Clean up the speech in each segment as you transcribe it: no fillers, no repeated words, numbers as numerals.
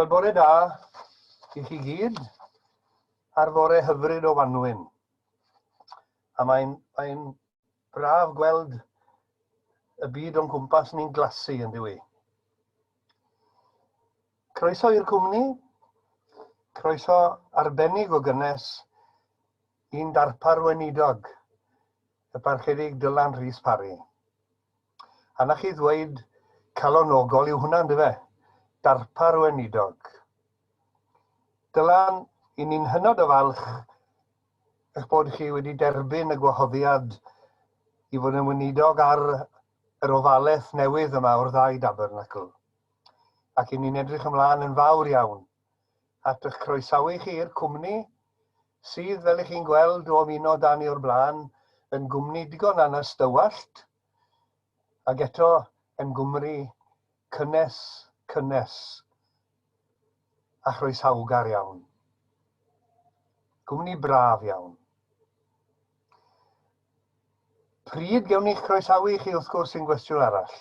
Wel, bore da i chi gyd ar fore hyfryd o Wanwyn. A mae'n mae braf gweld y byd o'n cwmpas ni'n glasu yn dyw i. Croeso i'r cwmni, croeso arbennig o gynnes i'n darpar weinidog, y Parchedig Dylan Rhys Parry. A na chi ddweud calonogol yw hwnna, ynddo fe? Darpar weinidog. Dylan, i ni'n hynod o falch eich bod chi wedi derbyn y gwahoddiad i fod yn weinidog ar yr ofalaeth newydd yma o'r ddau dabernacl. Ac i ni'n edrych ymlaen yn fawr iawn at eich croesawu chi i'r cwmni, sydd, fel ych chi'n gweld o ymuno da ni o'r blaen, yn gwmni digon anystywallt, ac eto yn gwmni cynnes, cynnes a chroesawgar iawn. Gwmni braf iawn. Pryd gewn ni'ch croesawu chi wrth gwrs sy'n gwestiwn arall.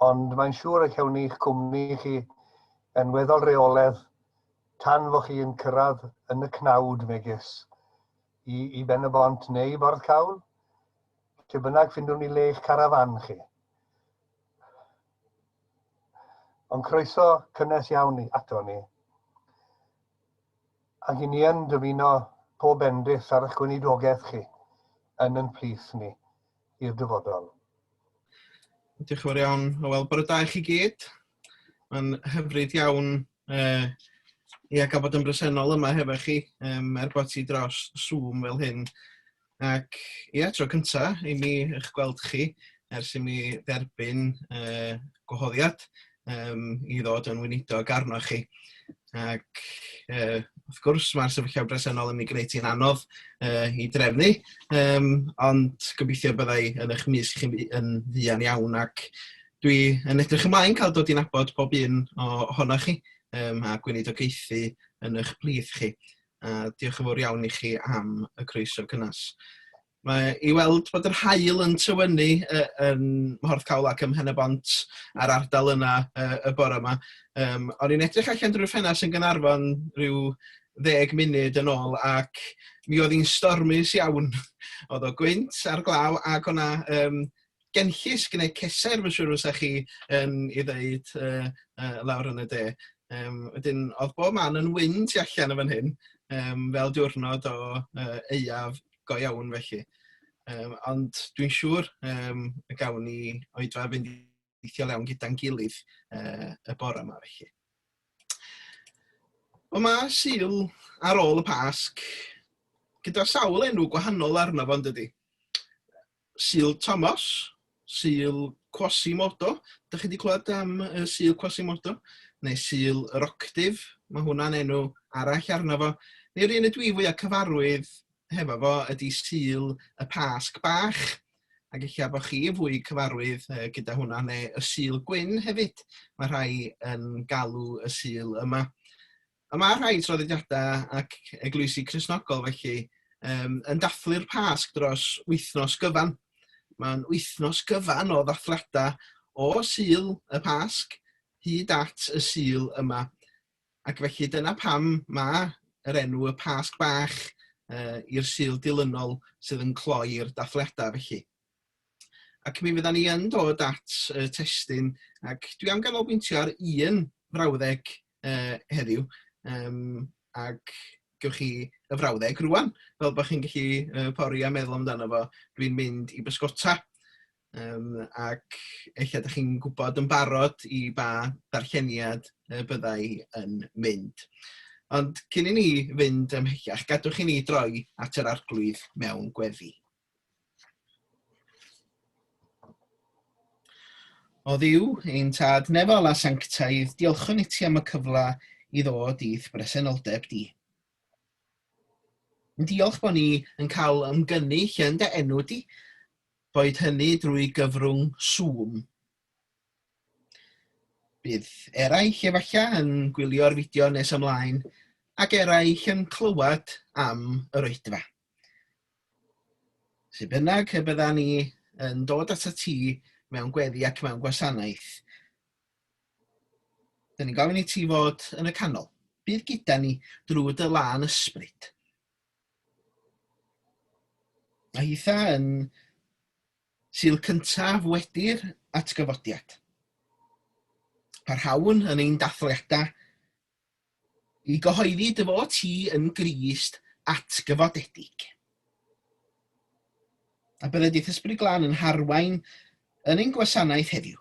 Ond mae'n siŵr y cewn ni'ch cwmni chi yn weddol reoledd tan fo chi yn cyrraedd yn y cnawd megis i, i Ben y Bont neu i Borthcawl, lle bynnag ffindwn ni le i'ch carafan chi. Ond croeso cynnes iawn i ato ni. Ac i ni yn dymuno pob bendith ar eich gweinidogaeth chi yn yn plith ni i'r dyfodol. Diolch yn fawr iawn. Wel, bore da i chi gyd. Mae'n hyfryd iawn uh, ia, gael bod yn bresennol yma hefo chi, um, er bod ti dros Zoom fel hyn. Ac ia, tro cynta i mi eich gweld chi ers i mi dderbyn uh, gwahoddiad um, i ddod yn weinidog arnoch chi. Ac uh, wrth gwrs mae'r sefyllfa bresennol yn ei gwneud hi'n anodd uh, i drefnu, um, ond gobeithio byddai yn eich mysg chi yn fuan iawn ac dwi yn edrych ymlaen cael dod i nabod pob un ohonoch chi um, a gweinidogaethu yn eich plith chi. A diolch yn fawr iawn i chi am y croeso cynnes. Mae i weld bod yr haul yn tywynnu uh, yn Mhorthcawl ac ym Mhen-y-bont a'r ardal yna uh, y bore yma. Um, o'n i'n edrych allan drwy'r ffenast yn Gaernarfon rhyw ddeg munud yn ôl ac mi oedd hi'n stormus iawn. Oedd o gwynt a'r glaw ac o'na um, genllysg neu cesair, mae'n siŵr fysa chi yn ei ddeud uh, uh, lawr yn y de. Um, wedyn, oedd bob man yn wyn tu allan y fan hyn, um, fel diwrnod o uh, aeaf go iawn felly. Um, ond dwi'n siŵr um, y gawn ni oedfa fynd weithio iawn gyda'n gilydd uh, y bore yma felly. Wel, mae Sul ar ôl y Pasg gyda sawl enw gwahanol arno fo, yn dydi? Sul Tomos, Sul Quasimodo. Dych chi wedi clywed am y Sul Quasimodo? Neu Sul yr Octif, mae hwnna'n enw arall arno fo. Neu'r un ydw i fwyaf cyfarwydd hefo fo ydy Sul y Pasg Bach. Ac ella bod chi fwy cyfarwydd gyda hwnna, neu y Sul Gwyn hefyd. Mae rhai yn galw y Sul yma. A mae rhai traddodiadau ac eglwysi Cristnogol felly um, yn dathlu'r Pasg dros wythnos gyfan. Mae'n wythnos gyfan o ddathliadau o Sul y Pasg hyd at y Sul yma. Ac felly dyna pam mae yr enw y Pasg Bach uh, i'r Sul dilynol sydd yn cloi'r dathliadau felly. Ac mi fyddan ni yn dod at y testun, ac dwi am ganolbwyntio ar un frawddeg uh, heddiw, um, ac gewch chi y frawddeg rwan, fel bod chi'n gallu uh, pori a meddwl amdano fo, dwi'n mynd i bysgota. Um, ac ella ydych chi'n gwybod yn barod i ba ddarlleniad y byddai yn mynd. Ond cyn i ni fynd ymhellach, gadwch i ni droi at yr arglwydd mewn gweddi. O Dduw, ein Tad nefol a sanctaidd, diolchwn i ti am y cyfle i ddod i'th bresenoldeb di. Yn diolch bod ni yn cael ymgynnull yn dy enw di, boed hynny drwy gyfrwng Zoom. Bydd eraill efallai yn gwylio'r fideo nes ymlaen, ac eraill yn clywed am yr oedfa. Sut bynnag y byddan ni yn dod atat ti mewn gweddi ac mewn gwasanaeth, Dyn ni'n gofyn i ti fod yn y canol. Bydd gyda ni drwy dy lân ysbryd. A hitha yn Sul cyntaf wedi'r atgyfodiad. Parhawn yn ein dathliadau i gyhoeddi dy fod ti yn Grist atgyfodedig. A bydde dith Ysbryd Glân yn harwain yn ein gwasanaeth heddiw.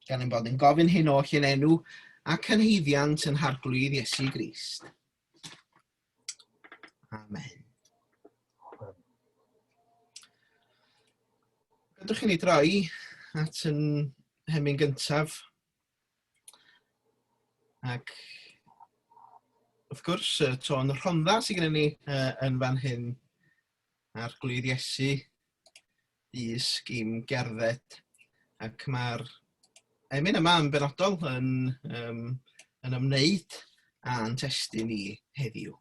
Gan ein bod yn gofyn hyn oll yn enw ac yn haeddiant yn Harglwydd Iesu Grist. Amen. Gadwch i ni droi at yn hemyn gyntaf. Ac wrth gwrs, y tôn Rhondda sydd gennym ni uh, yn fan hyn a'r Glwydd Iesu dysg i'm gerdded. Ac mae'r emyn yma yn benodol yn, um, yn ymwneud â'n testun ni heddiw.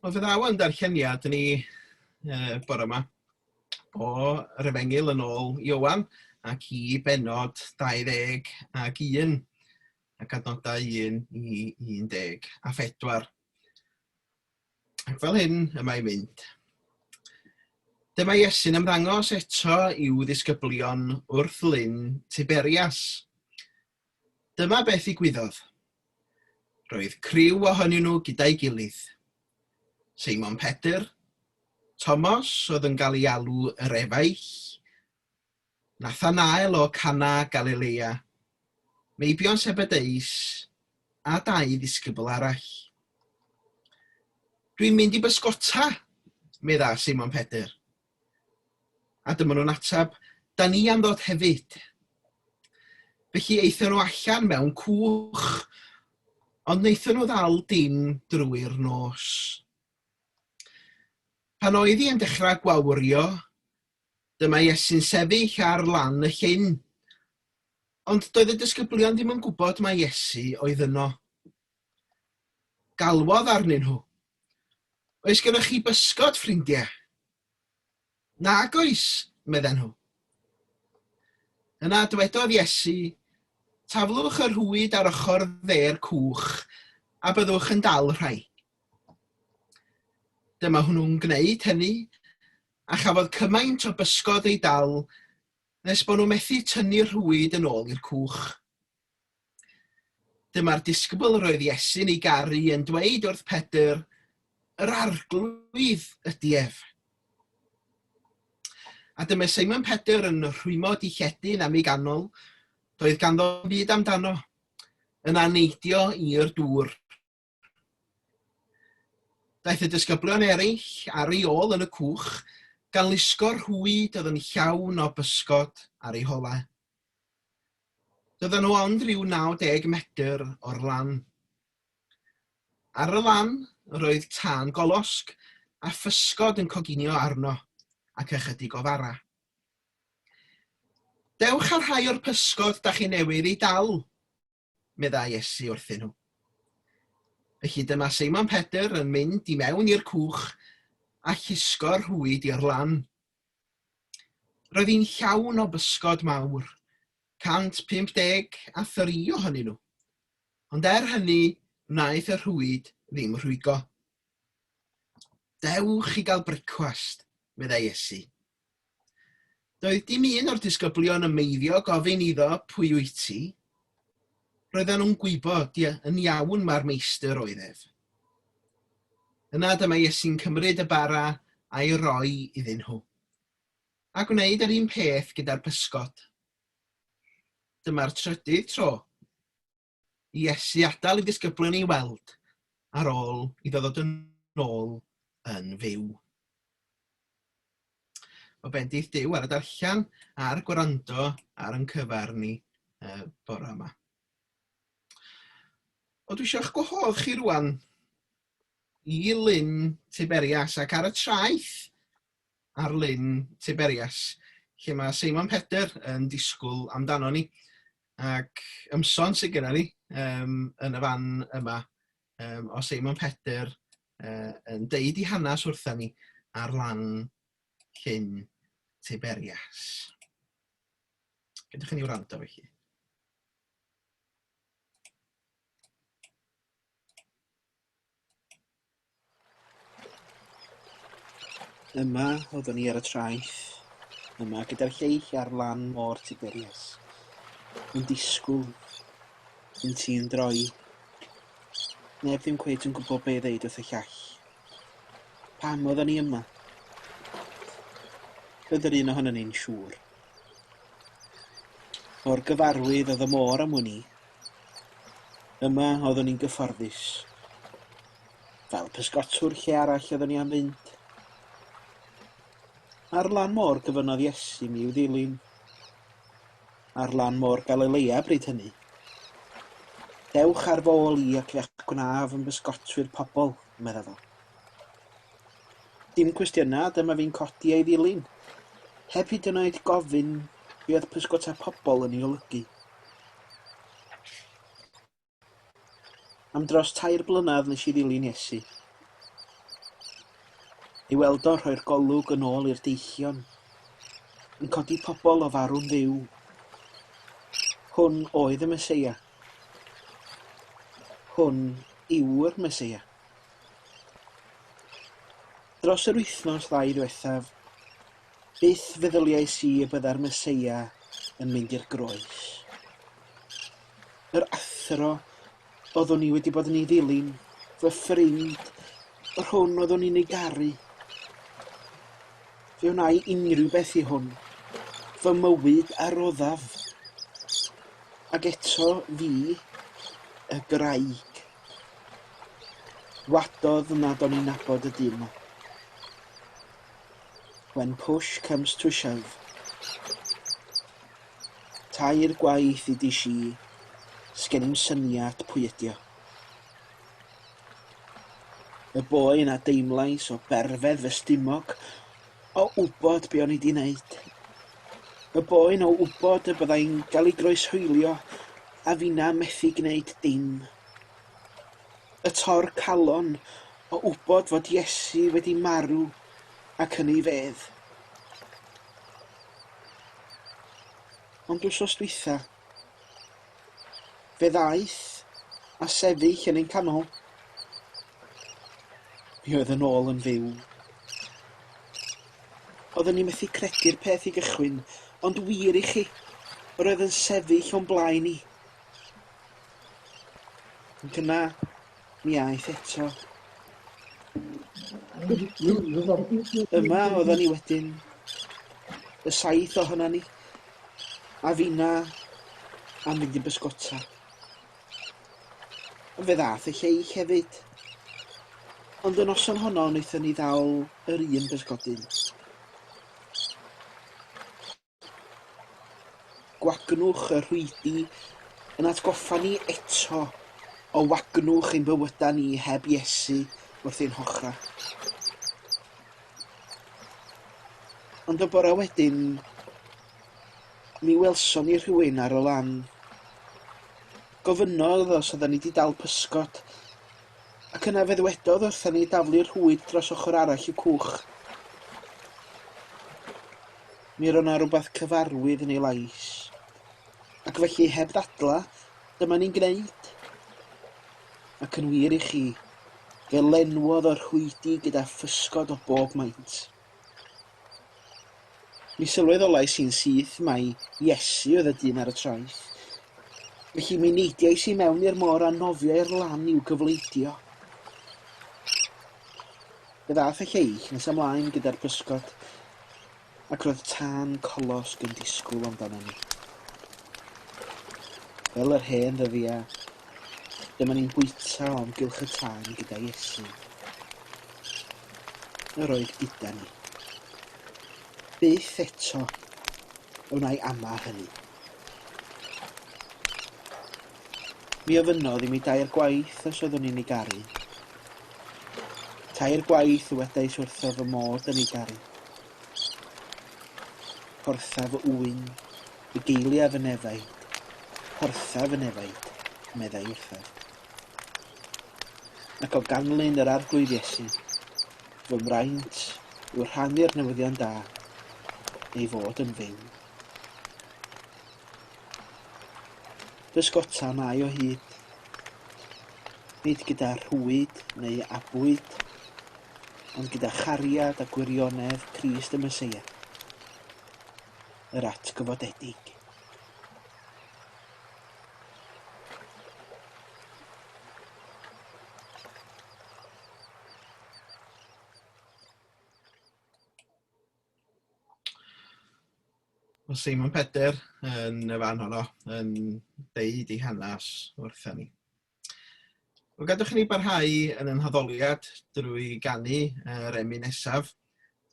Wel, fe ddaw yn darlleniad ni uh, bore yma o yr Efengyl yn ôl Iowan ac i benod 21 ac adnodau 1 i 14. Ac fel hyn y mae'n mynd. Dyma Iesu'n ymddangos eto i'w ddisgyblion wrth lyn Tiberias. Dyma beth ddigwyddodd. Roedd criw ohonyn nhw gyda'i gilydd. Seimon Pedr, Tomos oedd yn cael ei alw yr efaill, Nathanael o Cana Galilea, meibion Sebedeus, a dau ddisgybl arall. Dwi'n mynd i bysgota, medda Seimon Pedr. A dyma nhw'n ateb, da ni am ddod hefyd. Felly aethon nhw allan mewn cwch, ond wnaethon nhw ddal dim drwy'r nos. Pan oedd hi yn dechrau gwawrio, dyma Iesu'n sefyll ar lan y llyn. Ond doedd y disgyblion ddim yn gwybod mai Iesu oedd yno. Galwodd arnyn nhw. Oes gennych chi bysgod, ffrindiau? Nag oes, medden nhw. Yna dywedodd Iesu, Taflwch y rhwyd ar ochr dde'r cwch, a byddwch yn dal rhai. Dyma hwnnw'n gwneud hynny, a chafodd cymaint o bysgod ei dal nes bod nhw methu tynnu'r rhwyd yn ôl i'r cwch. Dyma'r disgybl roedd Iesu'n ei garu yn dweud wrth Pedr, Yr Arglwydd ydy ef. A dyma Simon Pedr yn rhwymo dilledyn am ei ganol, doedd ganddo byd amdano, yna neidio i'r dŵr. Daeth y disgyblion eraill ar ei ôl yn y cwch, gan lusgo'r rhwyd oedd yn llawn o bysgod ar eu holau. Doedden nhw ond rhyw 90 medr o'r lan. Ar y lan, roedd tân golosg a physgod yn coginio arno ac ychydig o fara. Dewch â rhai o'r pysgod da chi newydd eu dal, meddai Iesu wrthyn nhw. Felly dyma Seimon Pedr yn mynd i mewn i'r cwch a llusgo'r rhwyd i'r lan. Roedd hi'n llawn o bysgod mawr, 153 ohonyn nhw. Ond er hynny, wnaeth y rhwyd ddim rhwygo. Dewch i gael brecwast, meddai Iesu. Doedd dim un o'r disgyblion yn meiddio gofyn iddo pwy wyt ti. Roedden nhw'n gwybod yn iawn mai'r meistr oedd ef. Yna dyma Iesu'n cymryd y bara a'i roi iddyn nhw, a gwneud yr un peth gyda'r pysgod. Dyma'r trydydd tro i Iesu adael ei ddisgyblion ei weld ar ôl iddo ddod yn ôl yn fyw. O bendith Duw ar y darllen a'r gwrando ar yn cyfer ni uh, bore yma. O, dwi eisiau eich gwahodd chi rwan i Lyn Tiberias ac ar y traeth ar Lyn Tiberias, lle mae Seimon Pedr yn disgwyl amdano ni. Ac ymson sydd gennym ni um, yn y fan yma um, o Seimon Pedr uh, yn deud i hanes wrtha ni ar lan Llyn Tiberias. Gadewch i ni wrando felly. Yma oeddwn i ar y traeth, yma gyda'r lleill ar lan môr Tiberias, yn disgwyl, un ti yn droi. Neb ddim cweit yn gwybod be ddeud wrth y llall. Pam oedden ni yma? Doedd yr un ohonon ni'n siŵr. Mor gyfarwydd oedd y môr am wn i. Yma oeddwn i'n gyfforddus. Fel pysgotwr lle arall oeddwn i am fynd. Ar lan môr gofynnodd Iesu mi i'w ddilyn. Ar lan môr Galilea bryd hynny. Dewch ar fy ôl i ac fe'ch gwnaf yn bysgotwyr pobl, medda fo. Dim cwestiynau, dyma fi'n codi a'i ddilyn. Heb hyd yn oed gofyn be oedd pysgota pobl yn ei olygu. Am dros tair blynedd nes i ddilyn Iesu. Ei weld o'n rhoi'r golwg yn ôl i'r deillion, yn codi pobl o farw'n fyw. Hwn oedd y Meseia. Hwn yw'r Meseia. Dros yr wythnos ddau ddiwethaf, Byth feddyliais i y byddai'r Meseia yn mynd i'r groes. Yr athro oeddwn i wedi bod yn ei ddilyn, fy ffrind, yr hwn oeddwn i'n ei garu. Fe wna i unrhyw beth i hwn, fy mywyd a roddaf. Ac eto fi, y graig. Wadodd nad o'n i'n nabod y dyn 'ma. When push comes to shove. Tair gwaith i di si, sgen i'm syniad pwy ydi o. Y boen a deimlais o berfedd fy stumog o wybod be o'n i 'di wneud. Y boen o wybod y byddai'n gael ei groeshoelio a finna methu gwneud dim. Y tor calon o wybod fod Iesu wedi marw ac yn ei fedd. Ond wsos dwytha, Fe ddaeth a sefyll yn ein canol. Mi oedd yn ôl yn fyw. Oedden ni methu credu'r peth i gychwyn, ond wir i chi, yr oedd yn sefyll o'n blaen i. Ac yna, mi aeth eto. Yma oedden ni wedyn, y saith ohonan ni, a finna am fynd i bysgota. Ond fe ddath y lleill hefyd. Ond y noson honno wnaethon ni ddal yr un bysgodyn. Gwagnwch y rhwydi yn atgoffa ni eto o wagnwch ein bywydau ni heb Iesu wrth ein hochrau. Ond y bore wedyn, mi welson ni rhywun ar y lan. Gofynnodd os oedden ni wedi dal pysgod, ac yna fe ddwedodd wrthon ni daflu'r rhwyd dros ochr arall y cwch. Mi roedd 'na rywbeth cyfarwydd yn ei lais, ac felly heb ddadla, dyma ni'n gwneud. Ac yn wir i chi, fe lenwodd y rhwydi gyda physgod o bob maint. Mi sylweddolais i'n syth mai Iesu oedd y dyn ar y traeth. Felly mi neidiais i mewn i'r môr a nofio i'r lan i'w gyfleidio. Fe ddaeth y lleill nes ymlaen gyda'r pysgod, ac roedd tân colosg yn disgwyl amdano ni. Fel yr hen ddyddiau, dyma ni'n bwyta o amgylch y tân gyda Iesu. Yr oedd gyda ni. Byth eto y wnai ama hynny. Mi ofynnodd i mi dair gwaith os oeddwn i'n ei garu. Tair gwaith ddywedais wrtho fy mod yn ei garu. Portha fy ŵyn, bugeilia fy nefaid, portha fy nefaid, meddai wrthaf. Ac o ganlyn yr Arglwydd Iesu, fy mraint yw rhannu'r newyddion da, ei fod yn fyw. Bysgota mae o hyd. Nid gyda rhwyd neu abwyd, ond gyda chariad a gwirionedd Crist y Meseia, yr atgyfodedig. Mae Seimon Pedr yn y fan honno yn deud ei hanes wrtha ni. Wel, gadwch i ni barhau yn ein haddoliad drwy ganu yr emyn nesaf.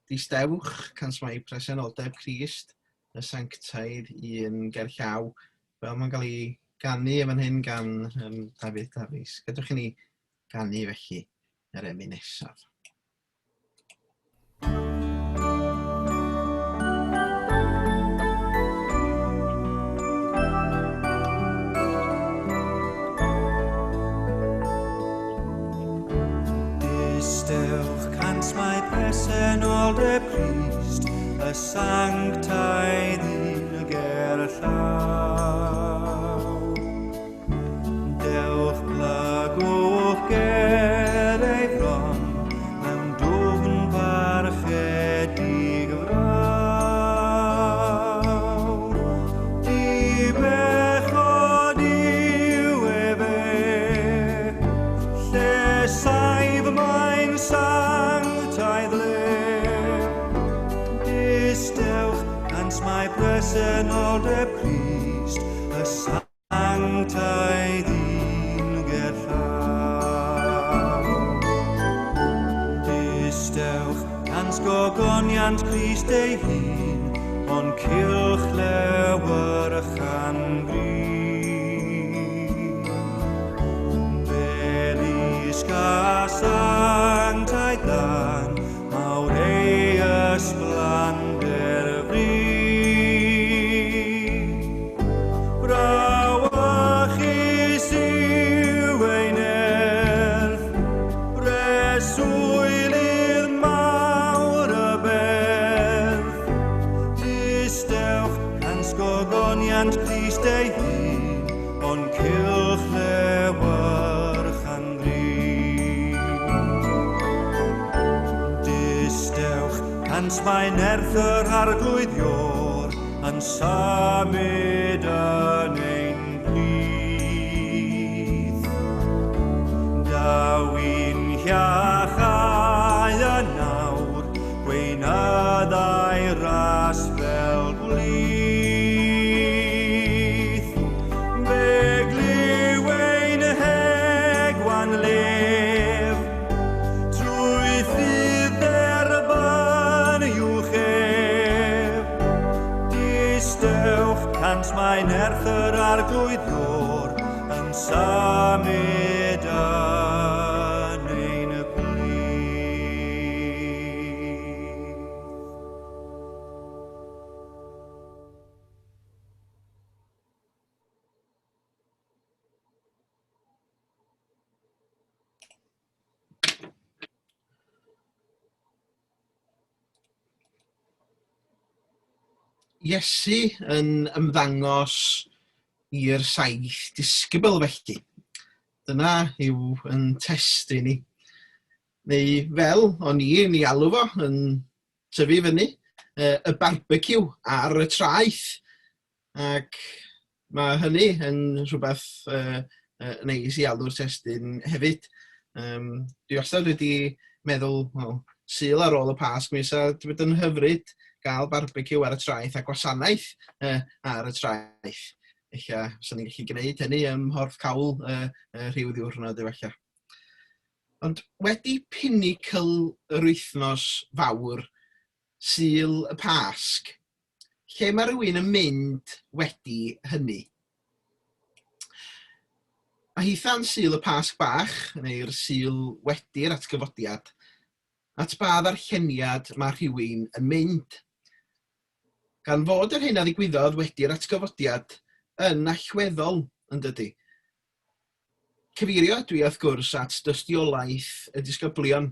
Distewch, cans mai presenoldeb Crist, y sanctaidd un ger llaw, fel mae'n cael ei ganu yn fan hyn gan um, Dafydd Davies. Gadwch i ni ganu felly yr emyn nesaf. Distewch cant mae presenoldeb Crist, y sanctaidd un ger llaw. Dewch plygwch ger ei fron mewn dwfn parchedig fraw. Dibechod yw efe, lle saif mae'n sanctaidd le. Distewch, cant mae presenoldeb Crist, y Sanctaidd un Cans gogoniant Crist ei hun, o'n cylch lewyrchan gri. Belisg a sanctaidd dan, mawr ei ysblander fri. Brawychus yw ei nerth, breswylydd mawr y berth. Distewch cans gogoniant Crist ei hun, o'n cylch lewyrch angri. Distewch cans mae nerth yr arglwydd Ior yn symud yn ein plith. Daw i'n hiachau yn awr, gweinyddau ras fel gwlith. Fe glyw ein hegwan lef, trwy ffydd dderbyn uwch ef. Distewch cant mae nerth yr arglwydd Ior yn symud yn ein plith. Iesu yn ymddangos i'r saith disgybl felly. Dyna yw yn testun ni. Neu fel o'n i yn ei alw fo yn tyfu fyny, y barbeciw ar y traeth. Ac mae hynny yn rhywbeth neis i alw'r testun hefyd. Dwi wastad wedi meddwl, wel, Sul ar ôl y Pasg, mi fysa 'di bod yn hyfryd gael barbeciw ar y traeth a gwasanaeth ar y traeth. Ella fysa ni'n gallu gwneud hynny ym Mhorthcawl rhyw ddiwrnod efallai. Ond wedi pinnacle yr wythnos fawr, Sul y Pasg, lle mae rhywun yn mynd wedi hynny? A hitha'n Sul y Pasg bach, neu'r Sul wedi'r atgyfodiad, at ba ddarlleniad mae rhywun yn mynd? Gan fod yr hyn a ddigwyddodd wedi'r atgyfodiad yn allweddol, yn dydy? Cyfeirio ydw i wrth gwrs at dystiolaeth y disgyblion.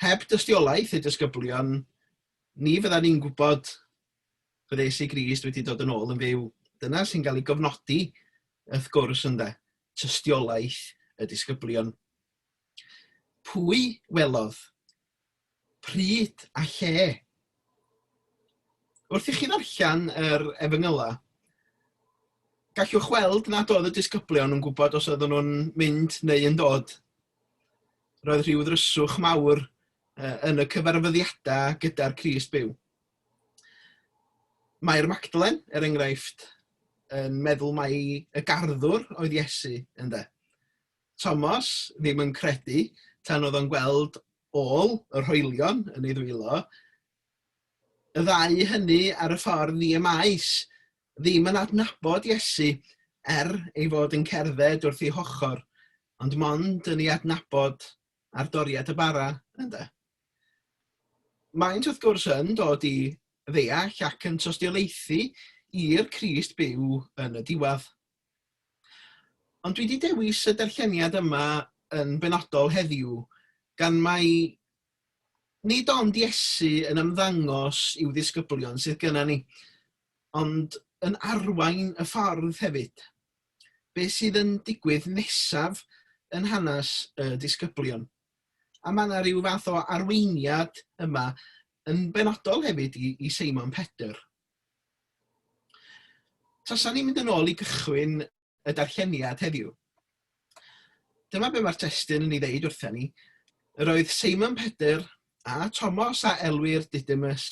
Heb dystiolaeth y disgyblion, ni fyddan ni'n gwybod fod Iesu Grist wedi dod yn ôl yn fyw. Dyna sy'n cael ei gofnodi, wrth gwrs, ynde, tystiolaeth y disgyblion. Pwy welodd? Pryd a lle? Wrth i chi ddarllen yr Efengylau, gallwch weld nad oedd y disgyblion yn gwybod os oedden nhw'n mynd neu yn dod. Roedd rhyw ddryswch mawr yn y cyfarfyddiadau gyda'r Crist byw. Mae'r Magdalen, er enghraifft, yn meddwl mai y garddwr oedd Iesu, ynde. Tomos ddim yn credu tan oedd o'n gweld ôl y rhoelion yn ei ddwylo. Y ddau hynny ar y ffordd i Emaus ddim yn adnabod Iesu er ei fod yn cerdded wrth ei hochr, ond mond yn ei adnabod ar doriad y bara, ynde. Maent wrth gwrs yn dod i ddeall ac yn tystiolaethu i'r Crist byw yn y diwedd. Ond dwi wedi dewis y darlleniad yma yn benodol heddiw gan mai nid ond Iesu yn ymddangos i'w ddisgyblion sydd gyda ni, ond yn arwain y ffordd hefyd. Be sydd yn digwydd nesaf yn hanes y disgyblion? A mae yna rhyw fath o arweiniad yma yn benodol hefyd i, i Seimon Pedr. Tasa ni'n mynd yn ôl i gychwyn y darlleniad heddiw. Dyma be mae'r testun yn ei ddeud wrthyn ni. Yr oedd Seimon Pedr a Tomos a elwir Didymus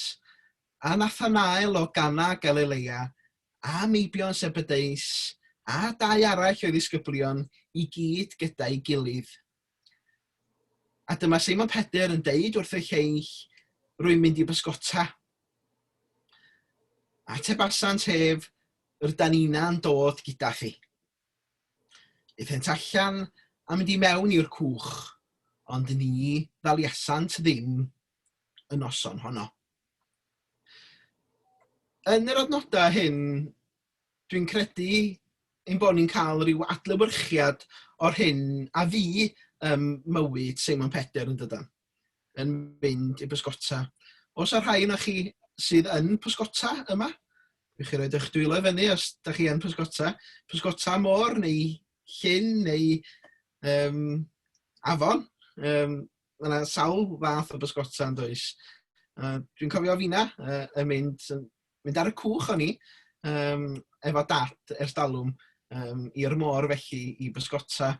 a Nathanael o Gana Galilea a meibion Zebedeus a dau arall o'i ddisgyblion i gyd gyda'i gilydd. A dyma Seimon Pedr yn deud wrth y lleill, rwy'n mynd i bysgota. Atebasant ef, rydan nina'n dod gyda thi. Aethent allan a mynd i mewn i'r cwch, ond ni ddaliasant ddim y noson honno. Yn yr adnodau hyn, dwi'n credu ein bod ni'n cael rhyw adlewyrchiad o'r hyn a fu ym mywyd Seimon Pedr yn dydan, yn mynd i bysgota. Oes 'na rhai onoch chi sydd yn pysgota yma? Ewch chi roid eich dwylo i fyny os da chi yn pysgota. Pysgota môr neu llyn neu um, afon. Um, mae yna sawl fath o bysgota yn does. Dwi'n cofio fina yn mynd, mynd ar y cwch o'n i um, efo dad ers dalwm um, i'r môr felly i bysgota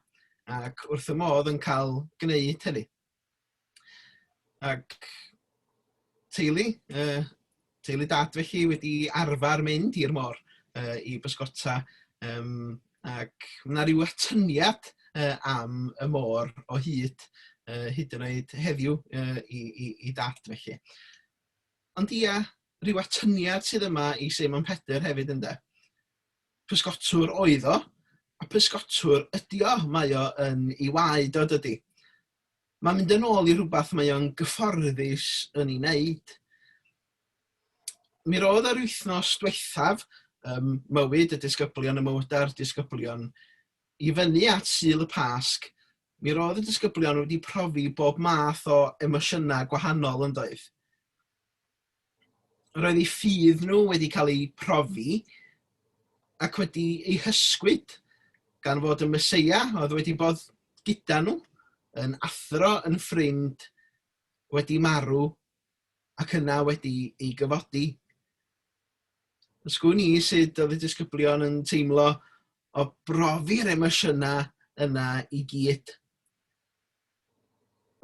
ac wrth y modd yn cael gwneud hynny. Ac teulu, uh, teulu dad felly wedi arfer mynd i'r môr uh, i bysgota um, ac mae yna rhyw atyniad uh, am y môr o hyd, uh, hyd yn oed heddiw uh, i, i, i dad felly. Ond ia, rhyw atyniad sydd yma i Seimon Pedr hefyd ynde. Pysgotwr oedd o, a pysgotwr ydi o, mae o yn ei waed o dydy. Mae'n mynd yn ôl i rhywbeth mae o'n gyfforddus yn ei wneud. Mi roedd yr wythnos diwethaf ym mywyd y disgyblion, y mywydau'r disgyblion, i fyny at Sul y Pasg, mi roedd y disgyblion wedi profi bob math o emosiynau gwahanol yn doedd. Roedd eu ffydd nhw wedi cael eu profi ac wedi eu hysgwyd gan fod y Meseia oedd wedi bod gyda nhw yn athro, yn ffrind, wedi marw ac yna wedi ei gyfodi. Ysgwn i sut oedd y disgyblion yn teimlo o brofi'r emosiynau yna i gyd.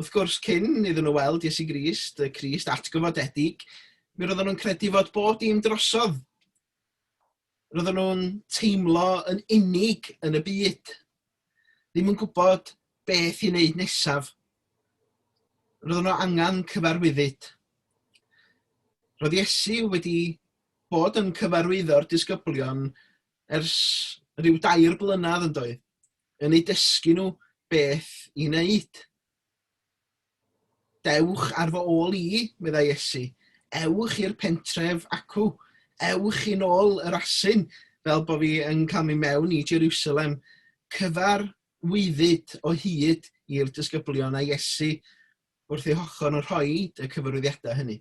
Wrth gwrs, cyn iddyn nhw weld Iesu Grist, y Crist atgyfodedig, mi roedden nhw'n credu fod bob dim drosodd. Roedden nhw'n teimlo yn unig yn y byd, ddim yn gwybod beth i wneud nesaf. Roedden nhw angen cyfarwyddyd. Roedd Iesu wedi bod yn cyfarwyddo'r disgyblion ers rhyw dair blynedd yn doedd, yn eu dysgu nhw beth i wneud. Dewch ar fy ôl i, meddai Iesu, ewch i'r pentref acw, ewch i nôl yr asyn, fel bo fi yn cael mynd mewn i Jerusalem. Cyfar wyddyd o hyd i'r disgyblion a Iesu wrth eu hochr yn rhoi y cyfarwyddiadau hynny.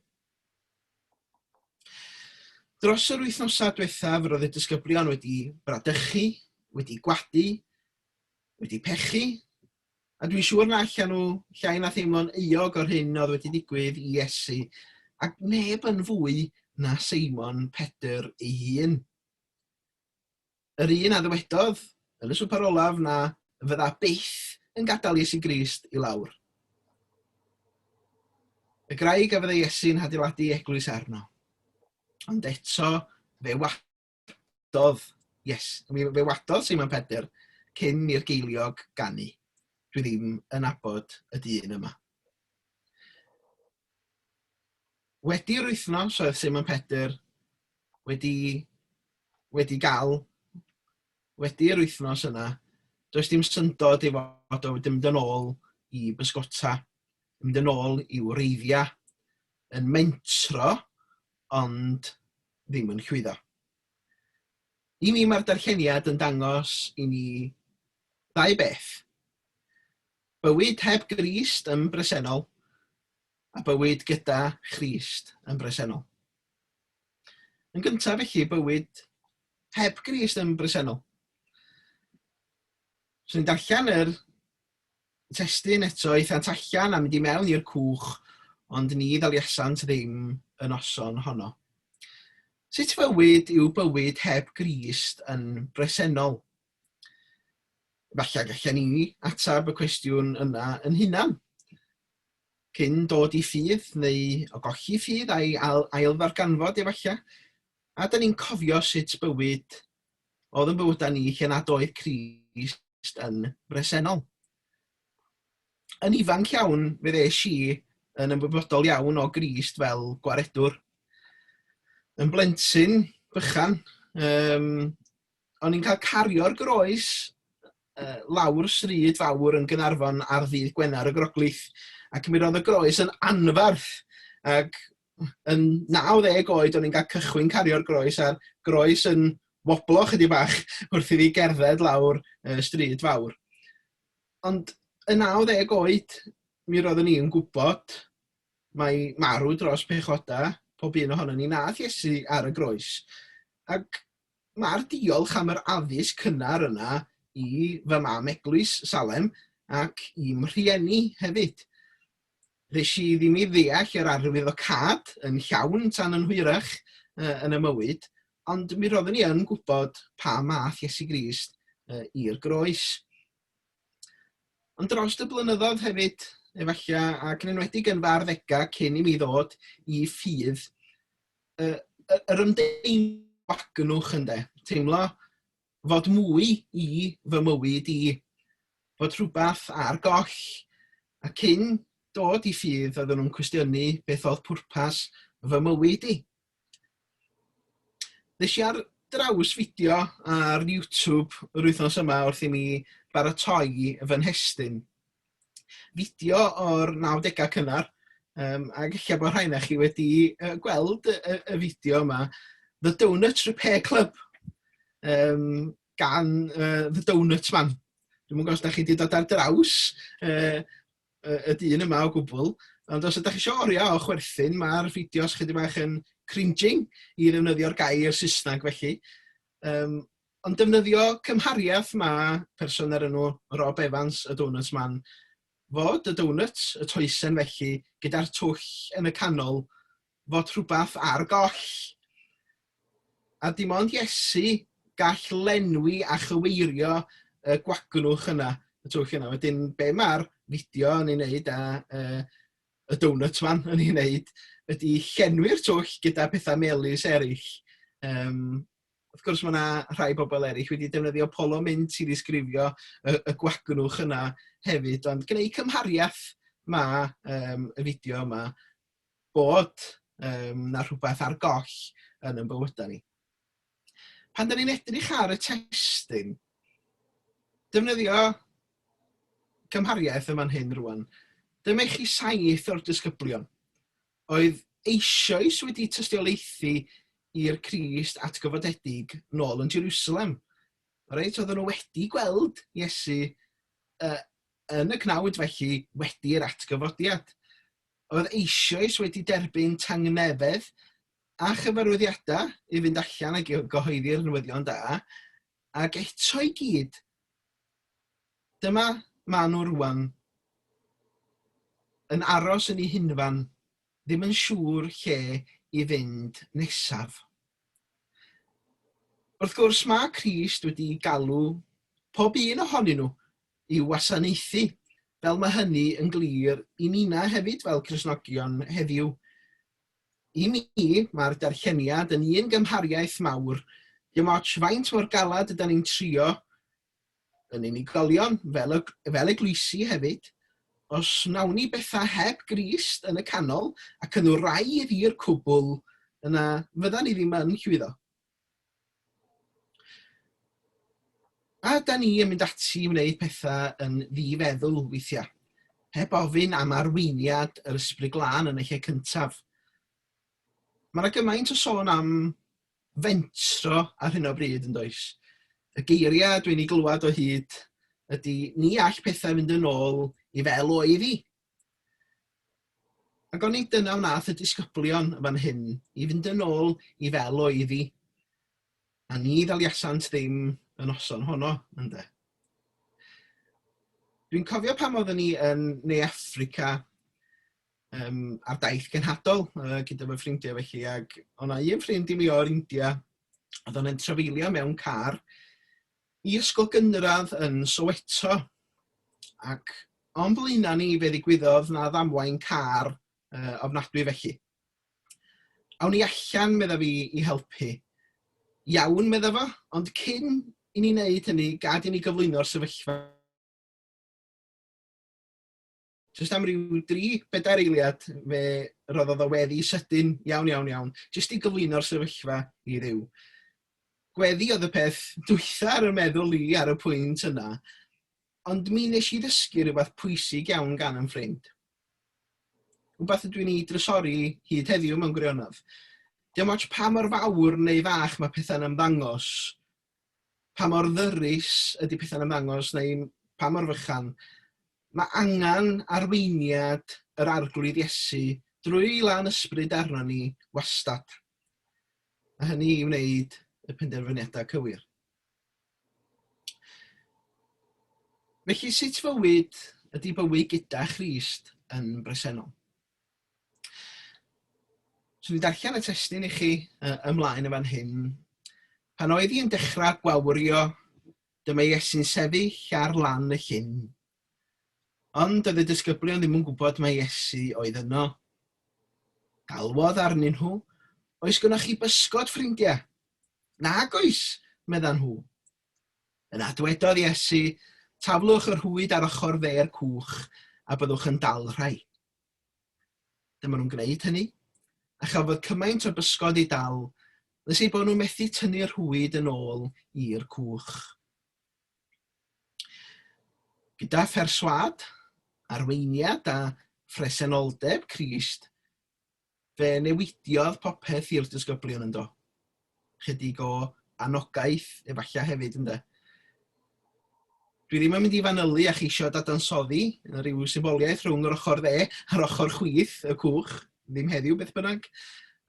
Dros yr wythnosau diwethaf, roedd y disgyblion wedi bradychu, wedi gwadu, wedi pechu, a dwi'n siŵr na allan nhw llai na theimlo'n euog o'r hyn oedd wedi digwydd i Iesu, ac neb yn fwy na Seimon Pedr ei hun. Yr un a ddywedodd yn y swper olaf na fydda byth yn gadael Iesu Grist i lawr. Y graig a fydde Iesu'n hadeiladu eglwys arno. Ond eto fe wadodd, yes, fe wadodd Seimon Pedr cyn i'r geiliog ganu. Dwi ddim yn nabod y dyn yma. Wedi'r wythnos oedd Seimon Pedr wedi wedi gael wedi'r wythnos yna, does dim syndod ei fod o wedi mynd yn ôl i bysgota, mynd yn ôl i'w wreiddiau, yn mentro, ond ddim yn llwyddo. I mi mae'r darlleniad yn dangos i ni ddau beth. Bywyd heb Grist yn bresennol, a bywyd gyda Christ yn bresennol. Yn gyntaf felly, bywyd heb Grist yn bresennol. So ni'n darllen yr testun eto, aethant allan a mynd i mewn i'r cwch, ond ni ddaliasant ddim y noson honno. Sut fywyd yw bywyd heb Grist yn bresennol? Falle gallen ni ateb y cwestiwn yna yn hunan. Cyn dod i ffydd neu o golli ffydd a'i ail, ail ddarganfod efallai. A da ni'n cofio sut bywyd oedd yn bywydau ni lle nad oedd Crist yn bresennol. Yn ifanc iawn, fe ddes i yn ymwybodol iawn o Grist fel gwaredwr. Yn blentyn bychan, um, o'n i'n cael cario'r groes uh, lawr stryd fawr yn Gynarfon ar ddydd Gwener y Groglith, ac mi roedd y groes yn anfarth, ac yn 90 oed o'n i'n cael cychwyn cario'r groes, a'r groes yn woblo chydig bach wrth i fi gerdded lawr uh, stryd fawr. Ond yn 90 oed, mi roeddwn i'n gwybod mai marw dros pechoda pob un ohonon ni nath Iesu ar y groes. Ac mae'r diolch am yr addysg cynnar yna i fy mam eglwys Salem ac i'm rhieni hefyd. Nes i ddim i ddeall yr arwyddocâd yn llawn tan yn hwyrach yn y mywyd, ond mi roeddwn i yn gwybod pa math Iesu Grist i'r groes. Ond dros y blynyddoedd hefyd, efallai, ac yn enwedig yn fy arddegau cyn i mi ddod i ffydd, yr ymdeimlad gwagnwch ynde, teimlo fod mwy i fy mywyd i, fod rhywbeth ar goll. A cyn dod i ffydd, oedden nhw'n cwestiynu beth oedd pwrpas fy mywyd i. Nes i ar draws fideo ar YouTube yr wythnos yma wrth i mi baratoi fy nhestun. Fideo o'r 90au cynnar, um, ac ella bod rhai na chi wedi uh, gweld y, y, y fideo yma, The Donut Repair Club, um, gan uh, The Donut Man. Dwi'n mwyn gwybod os da chi wedi dod ar draws uh, y dyn yma o gwbl, ond os ydych chi eisiau oriau o chwerthin, mae'r fideos chydig bach yn cringing i ddefnyddio'r gair Saesneg felly. Um, ond defnyddio cymhariaeth mae person ar enw Rob Evans, y Donut Man, fod y donut, y toesen felly, gyda'r twll yn y canol, fod rhywbeth ar goll. A dim ond Iesu gall lenwi a chyweirio y gwagnwch yna, y twll yna. Wedyn, be mae'r fideo yn ei wneud a uh, y donut man yn ei wneud ydy llenwi'r twll gyda pethau melys eraill. Um, wrth gwrs, mae yna rhai bobl eraill wedi defnyddio polo mint i ddisgrifio y, y gwagnwch yna hefyd, ond gwneud cymhariaeth mae um, y fideo yma bod um, na rhywbeth ar goll yn yn bywydau ni. Pan da ni'n edrych ar y testun, defnyddio cymhariaeth yma'n hyn rwan, dyma i chi saith o'r disgyblion oedd eisoes wedi tystiolaethu i'r Crist atgyfodedig nôl yn Jerusalem. Reit, oedden nhw wedi gweld Iesu uh, yn y cnawd felly wedi'r atgyfodiad. Oedd eisoes wedi derbyn tangnefedd a chyfarwyddiadau i fynd allan ac i gyhoeddi'r newyddion da, ac eto i gyd, dyma maen nhw rwan yn aros yn eu hunfan, ddim yn siŵr lle i fynd nesaf. Wrth gwrs, mae Crist wedi galw pob un ohonyn nhw i'w wasanaethu, fel mae hynny yn glir i nina hefyd fel Cristnogion heddiw. I mi, mae'r darlleniad yn un gymhariaeth mawr, dim ots faint mor galad yda ni'n trio yn unigolion, fel, y, fel eglwysi hefyd, os wnawn ni bethau heb Grist yn y canol ac yn wraidd i'r cwbl, yna fydda ni ddim yn llwyddo. A da ni yn mynd ati i wneud pethau yn ddi-feddwl weithiau, heb ofyn am arweiniad yr Ysbryd Glân yn y lle cyntaf. Mae yna gymaint o sôn am fentro ar hyn o bryd yn does? Y geiriau dwi'n ei glywed o hyd ydy ni all pethau fynd yn ôl i fel oedd hi. Ac onid dyna wnaeth y disgyblion yn fan hyn, i fynd yn ôl i fel oedd hi. A ni ddaliasant ddim y noson honno, ynde. Dwi'n cofio pan oeddwn ni yn Ne Affrica um, ar daith genhadol uh, gyda fy ffrindiau felly, ac o'na un ffrind i mi o'r India, oedd o'n trafeilio mewn car i ysgol gynradd yn Soweto, ac o'n blaenau ni fe ddigwyddodd na ddamwain car uh, ofnadwy felly. Awn ni allan, medda fi, i helpu. Iawn, medda fo, ond cyn i ni wneud hynny, gad i ni gyflwyno'r sefyllfa. Jyst am ryw dri, bedair eiliad, fe roddodd o weddi sydyn iawn, iawn, iawn, jyst i gyflwyno'r sefyllfa i Dduw. Gweddi oedd y peth dwytha ar y meddwl i ar y pwynt yna, ond mi nes i ddysgu rhywbeth pwysig iawn gan yn ffrind. Rhywbeth ydw i'n ei drysori hyd heddiw mewn gwirionedd. Dim ots pa mor fawr neu fach mae pethau'n ymddangos, pa mor ddyrus ydy pethau'n ymddangos neu pa mor fychan, mae angen arweiniad yr Arglwydd Iesu drwy lan ysbryd arno ni wastad. A hynny i wneud y penderfyniadau cywir. Felly sut fywyd ydy bywyd gyda Christ yn bresennol? Swn i'n darllen y testun i chi ymlaen yn fan hyn. Pan oedd hi'n dechrau gwawrio, dyma Iesu'n sefyll ar lan y llyn. Ond doedd y disgyblion ddim yn gwybod mai Iesu oedd yno. Galwodd arnyn nhw, oes gynnoch chi bysgod, ffrindiau? Nag oes, meddan nhw. Yna dwedodd Iesu, taflwch yr rhwyd ar ochr dde'r cwch a byddwch yn dal rhai. Dyma nhw'n gwneud hynny, a chafodd cymaint o bysgod ei dal nes eu bod nhw'n methu tynnu'r rhwyd yn ôl i'r cwch. Gyda pherswâd, arweiniad a phresenoldeb Crist, fe newidiodd popeth i'r disgyblion yndo. Chydig o anogaeth efallai hefyd ynde. Dwi ddim yn mynd i fanylu a cheisio dadansoddi rhyw symboliaeth rhwng yr ochr dde a'r ochr chwith y cwch, ddim heddiw beth bynnag.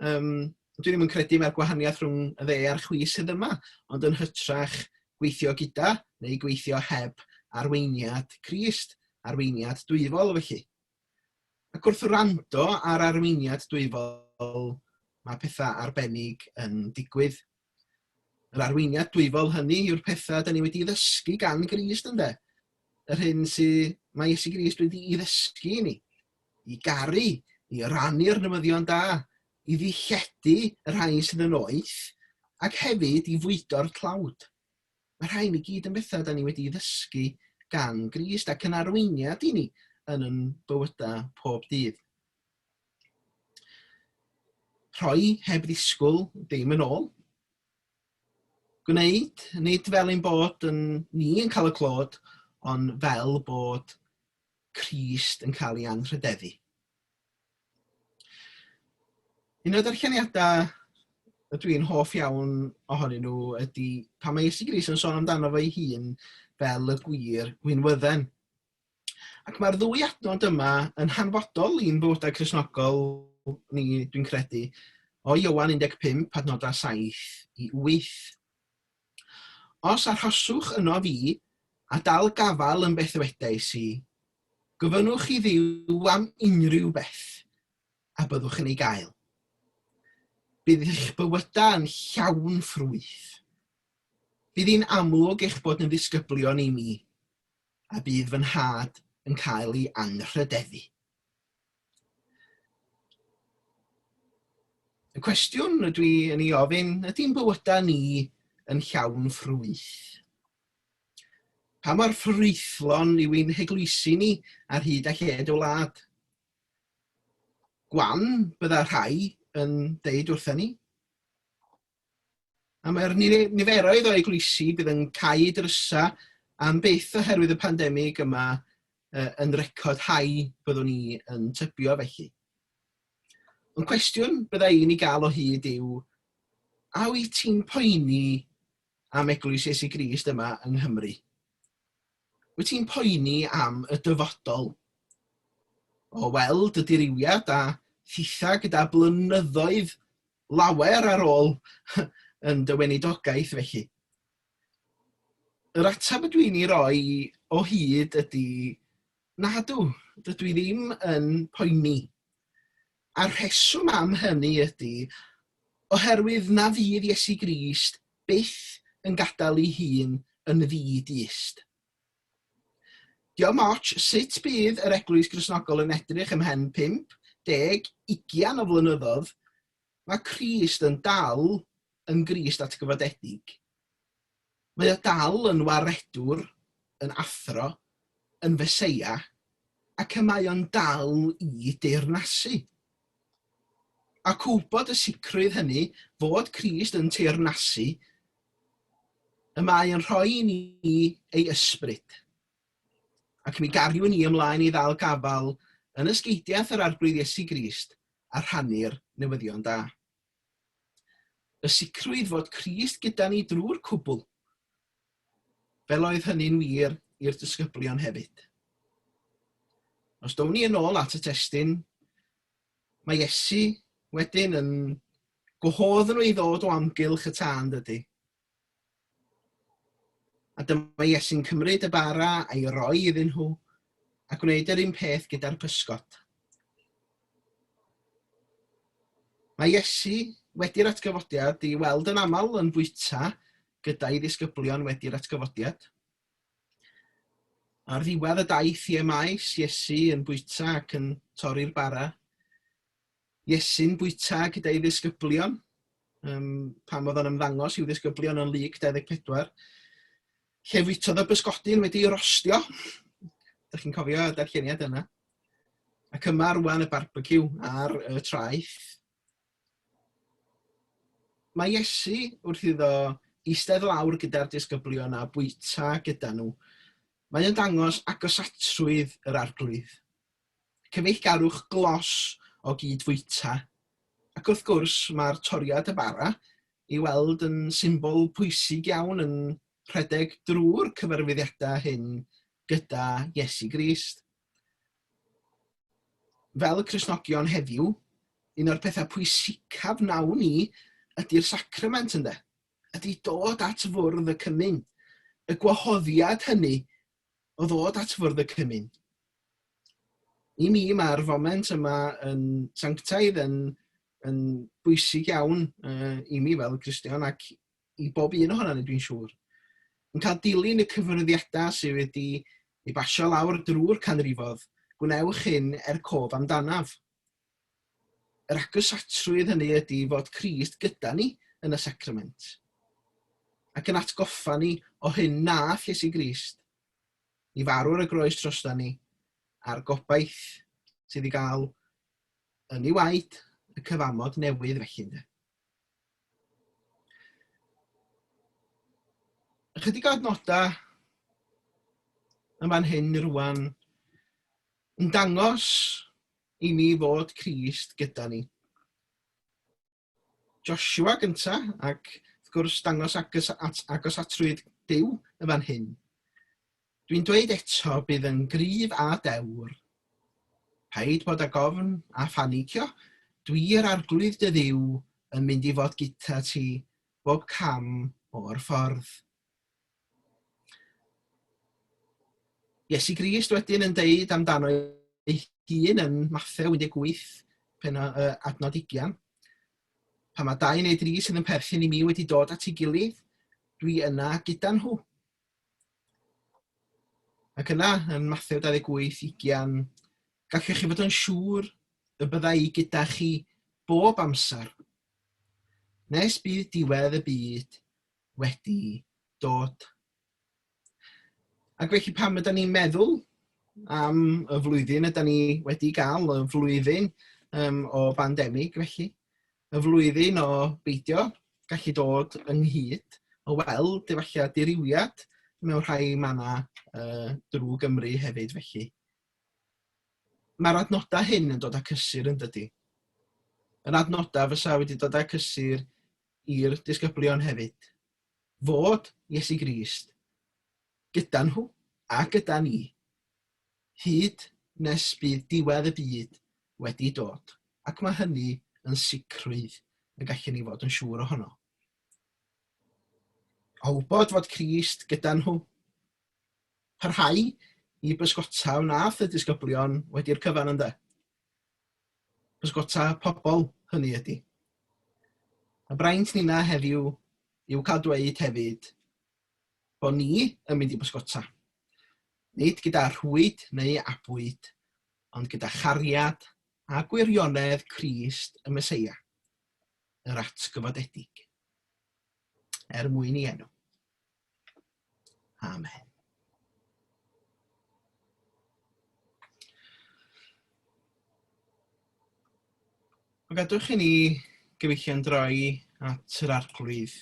Um, dwi ddim yn credu mae'r gwahaniaeth rhwng y dde a'r chwith sydd yma, ond yn hytrach gweithio gyda neu gweithio heb arweiniad Crist, arweiniad dwyfol felly. Ac wrth wrando ar arweiniad dwyfol, mae pethau arbennig yn digwydd. Yr arweiniad dwyfol hynny yw'r pethau da ni wedi ddysgu gan Grist, ynde? Yr hyn sydd mae Iesu Grist wedi ei ddysgu i ni. I garu, i rannu'r newyddion da, i ddilledu y rhai sydd yn oeth, ac hefyd i fwydo'r tlawd. Mae rhain i gyd yn bethau da ni wedi ddysgu gan Grist ac yn arweiniad i ni yn yn bywydau pob dydd. Rhoi heb ddisgwyl dim yn ôl. Gwneud, nid fel ein bod yn, ni yn cael y clod, ond fel bod Crist yn cael ei anrhydeddu. Un o'r darlleniadau ydw i'n hoff iawn ohonyn nhw ydy pan mae Iesu Grist yn sôn amdano fo'i hun fel y gwir gwinwydden. Ac mae'r ddwy adnod yma yn hanfodol i'n bywydau Cristnogol ni, dwi'n credu, o Ioan 15, adnodau 7 i 8. Os arhoswch yno fi, a dal gafael yn beth ddwedais i, gofynnwch i Dduw am unrhyw beth, a byddwch yn ei gael. Bydd eich bywydau yn llawn ffrwyth. Bydd hi'n amlwg eich bod yn ddisgyblion i mi, a bydd fy nhad yn cael ei anrhydeddu. Y cwestiwn ydw i yn ei ofyn, ydy'n bywydau ni yn llawn ffrwyth? Pa mor ffrwythlon yw ein heglwysi ni ar hyd a lled y wlad? Gwan bydda rhai yn deud wrtha ni. A mae'r niferoedd o eglwysi bydd yn cau drysa am byth oherwydd y pandemig yma yn record high byddwn ni yn tybio felly. Ond cwestiwn bydda i'n ei gael o hyd yw, a wyt ti'n poeni am Eglwys Iesu Grist yma yng Nghymru? Wyt ti'n poeni am y dyfodol? O weld y dirywiad a thitha gyda blynyddoedd lawer ar ôl yn dy weinidogaeth felly. Yr ateb ydw i'n ei roi o hyd ydy nadw, dydw i ddim yn poeni. A'r rheswm am hynny ydy oherwydd na fydd Iesu Grist byth yn gadael ei hun yn ddi-dyst. Diom ots sut bydd yr Eglwys Gristnogol yn edrych ymhen 5, 10, 20 o flynyddoedd, mae Crist yn dal yn Grist atgyfodedig. Mae o dal yn waredwr, yn athro, yn Feseia, Ac y mae o'n dal i deyrnasu. Ac wybod y sicrwydd hynny fod Crist yn teyrnasu, y mae yn rhoi i ni ei ysbryd. Ac mi gariwn ni ymlaen i ddal gafael yn ysgeidiaeth yr Arglwydd Iesu Grist a rhannu'r newyddion da. Y sicrwydd fod Crist gyda ni drwy'r cwbl, fel oedd hynny'n wir i'r disgyblion hefyd. Os down ni yn ôl at y testun, mae Iesu wedyn yn gwahodd nhw i ddod o amgylch y tân, dydy? A dyma Iesu'n cymryd y bara a'i roi iddyn nhw a gwneud yr un peth gyda'r pysgod. Mae Iesu wedi'r atgyfodiad i weld yn aml yn bwyta gyda'i ddisgyblion wedi'r atgyfodiad. Ar ddiwedd y daith i Emaus, Iesu yn bwyta ac yn torri'r bara. Iesu'n bwyta gyda'i ddisgyblion, um, pan oedd o'n ymddangos i'w ddisgyblion yn Luc 24, lle fwytodd y bysgodyn wedi ei rostio. Dych chi'n cofio y darlleniad yna? Ac yma rwan y barbeciw ar y traeth. Mae Iesu wrth iddo eistedd lawr gyda'r disgyblion a bwyta gyda nhw. Mae o'n dangos agosatrwydd yr arglwydd. cyfeillgarwch glos o gyd-fwyta, ac wrth gwrs mae'r toriad y bara i weld yn symbol pwysig iawn yn rhedeg drwy'r cyfarwyddiadau hyn gyda Iesu Grist. Fel Cristnogion heddiw, un o'r pethau pwysicaf wnawn ni ydy'r sacrament ynde? Ydy dod at fwrdd y cymun. Y gwahoddiad hynny o ddod at fwrdd y cymun. I mi, mae'r foment yma yn sanctaidd, yn, yn bwysig iawn uh, i mi fel Cristion ac i bob un ohono ni, dwi'n siŵr. Yn cael dilyn y cyfarwyddiadau sydd wedi ei basio lawr drwy'r canrifodd, gwnewch hyn er cof amdanaf. Yr agosatrwydd hynny ydy fod Crist gyda ni yn y sacrament, ac yn atgoffa ni o hyn nath Iesu Grist i farw ar y groes drosta ni, a'r gobaith sydd i gael yn ei waed y cyfamod newydd felly ynde. Ychydig o adnodau yn fan hyn rwan yn dangos i ni fod Crist gyda ni. Joshua gynta, ac wrth gwrs dangos agos, at, agosatrwydd Duw yn fan hyn. Dwi'n dweud eto bydd yn gryf a dewr. Paid bod ag ofn a phanicio, dwi yr arglwydd dy ddiw yn mynd i fod gyda ti bob cam o'r ffordd. Iesu Grist wedyn yn deud amdano ei hun yn Mathew 18, pen, uh, adnod 20. Pan mae dau neu dri sydd yn perthyn i mi wedi dod at ei gilydd, dwi yna gyda nhw. Ac yna, yn Mathew 28, 20, gallwch chi fod yn siŵr y bydda i gyda chi bob amser, nes bydd diwedd y byd wedi dod. Ac felly pam ydy ni'n meddwl am y flwyddyn ydy ni wedi gael, y flwyddyn um, o bandemig felly, y flwyddyn o beidio gallu dod ynghyd, o weld efallai diriwiad mewn rhai mannau uh, drwy Gymru hefyd felly. Mae'r adnodau hyn yn dod â cysur yn dydy. Yr adnodau fysa wedi dod â cysur i'r disgyblion hefyd, fod Iesu Grist gyda nhw a gyda ni, hyd nes bydd diwedd y byd wedi dod, ac mae hynny yn sicrwydd y gallwn ni fod yn siŵr ohono. O wybod fod Crist gyda nhw, parhau i bysgota wnaeth y disgyblion wedi'r cyfan ynde? Pysgota pobl, hynny ydy. Y braint ninna heddiw yw cael dweud hefyd bod ni yn mynd i bysgota. Nid gyda rhwyd neu abwyd, ond gyda chariad a gwirionedd Crist y Meseia, yr atgyfodedig. Er mwyn i enw. Amen. Ond gadwch i ni gyfeillion droi at yr Arglwydd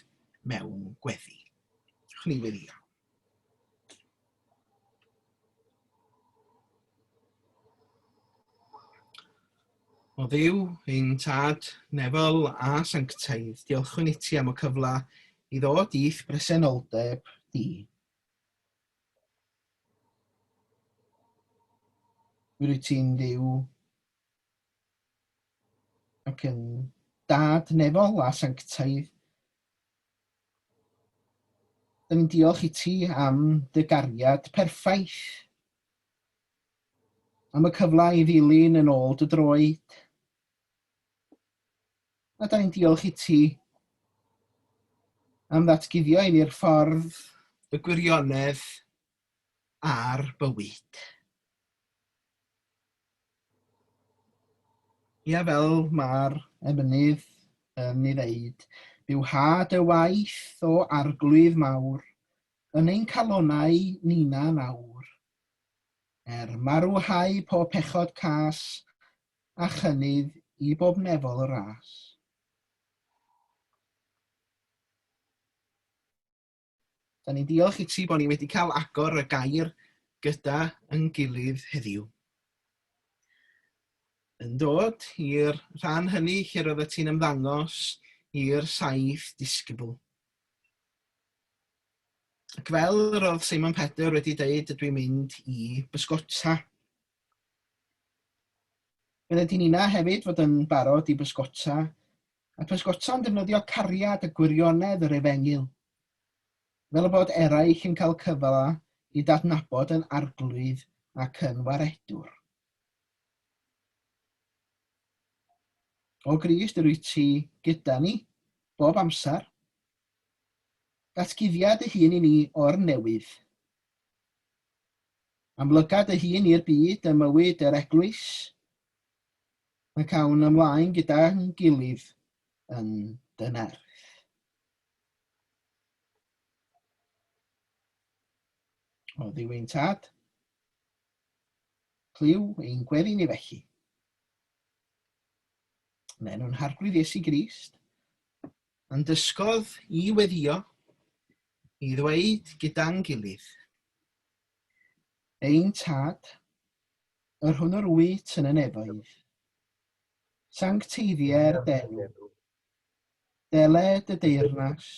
mewn gweddi. Chwn ni weddio. O Dduw, ein Tad nefol a sanctaidd, diolchwn i ti am y cyfle i ddod i'th bresenoldeb di. Mi rwyt ti'n Dduw ac yn dad nefol a sanctaidd. Da ni'n diolch i ti am dy gariad perffaith, am y cyfle i ddilyn yn ôl dy droed. A da ni'n diolch i ti am ddatguddio i ni'r ffordd, y gwirionedd a'r bywyd. Ia, fel mae'r emynydd yn ei ddeud, bywha dy waith o arglwydd mawr, yn ein calonnau nina nawr. Er marwhau pob pechod cas, a chynnydd i bob nefol ras. Da ni'n diolch i ti bod ni wedi cael agor y gair gyda yn gilydd heddiw. Yn dod i'r rhan hynny lle roeddet ti'n ymddangos i'r saith disgybl. Ac fel yr oedd Simon Pedr wedi dweud, ydw i'n mynd i bysgota. Bydde ti'n una hefyd fod yn barod i bysgota, a pysgota'n defnyddio cariad a gwirionedd yr efengyl, fel y bod eraill yn cael cyfle i dadnabod yn arglwydd ac yn waredwr. O Grist, yr wyt ti gyda ni, bob amser. Datguddia dy hun i ni o'r newydd. Amlyga dy hun i'r byd ym mywyd yr eglwys, ac awn ymlaen gyda'n gilydd yn dy nerth. O Dduw ein Tad, clyw ein gweddi ni felly. Yn enw'n Harglwydd Iesu Grist, a'n dysgodd i weddio, i ddweud gyda'n gilydd, Ein Tad, yr hwn yr wyt yn y nefoedd, sancteiddier d'enw, dele dy deyrnas,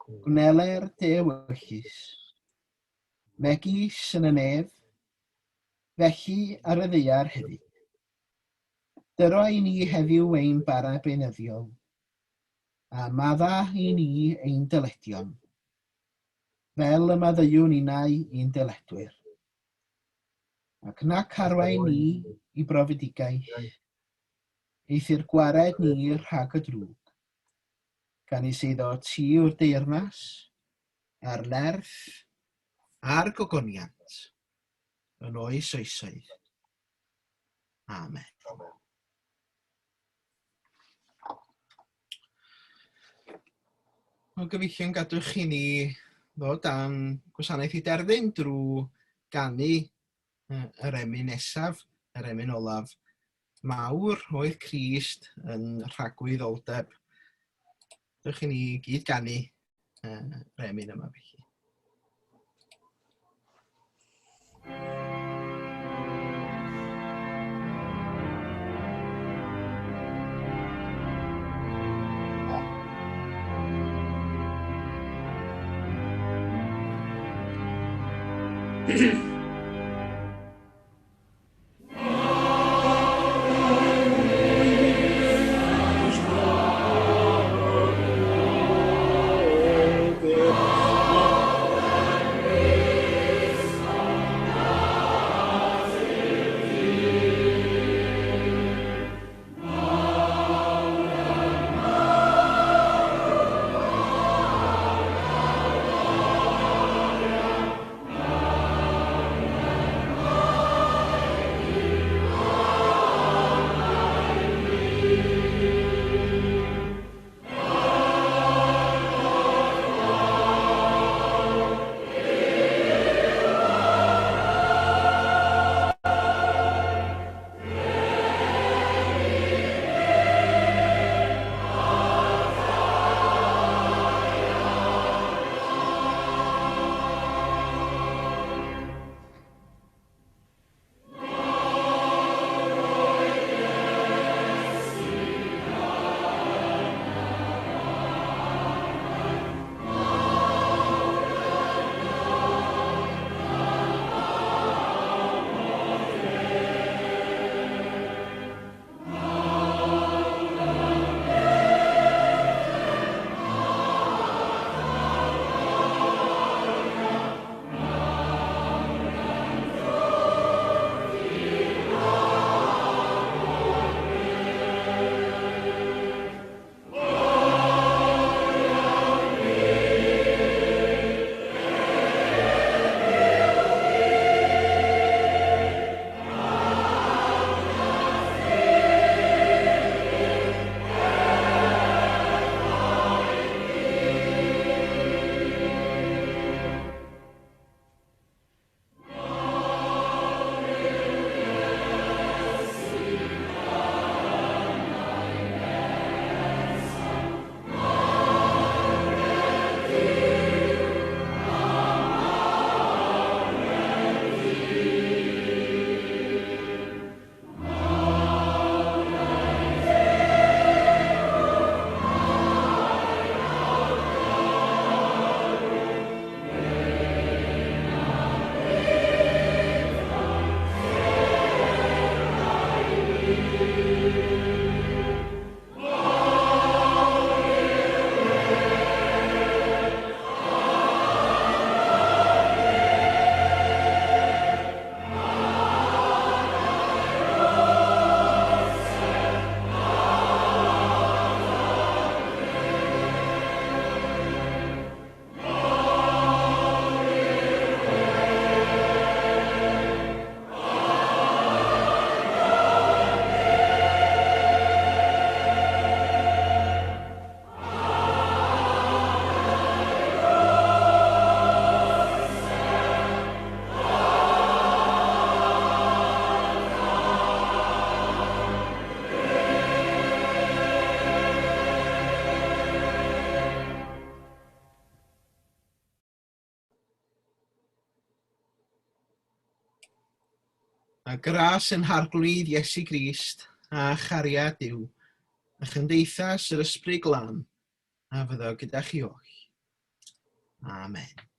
gwneler dy ewyllys, megis yn y nef, felly ar y ddaear hefyd. Dyro i ni heddiw ein bara beunyddiol, a madda i ni ein dyledion, fel y maddeuwn innau i'n dyledwyr. Ac nac arwain ni i brofedigaeth, eithr gwared ni rhag y drwg, gan ei seiddo ti yw'r deyrnas, a'r nerth, a'r gogoniant, yn oes oesoedd. Amen. Amen. O gyfeillion, gadwch i ni ddod dan gwasanaeth i derfyn drwy ganu yr emyn nesaf, yr emyn olaf. Mawr oedd Crist yn rhagwyddoldeb. Dewch i ni gyd ganu yr emyn yma felly. A gras yn Harglwydd Iesu Grist, a chariad Duw, a chymdeithas yr Ysbryd Glân, a fyddo gyda chi oll. Amen.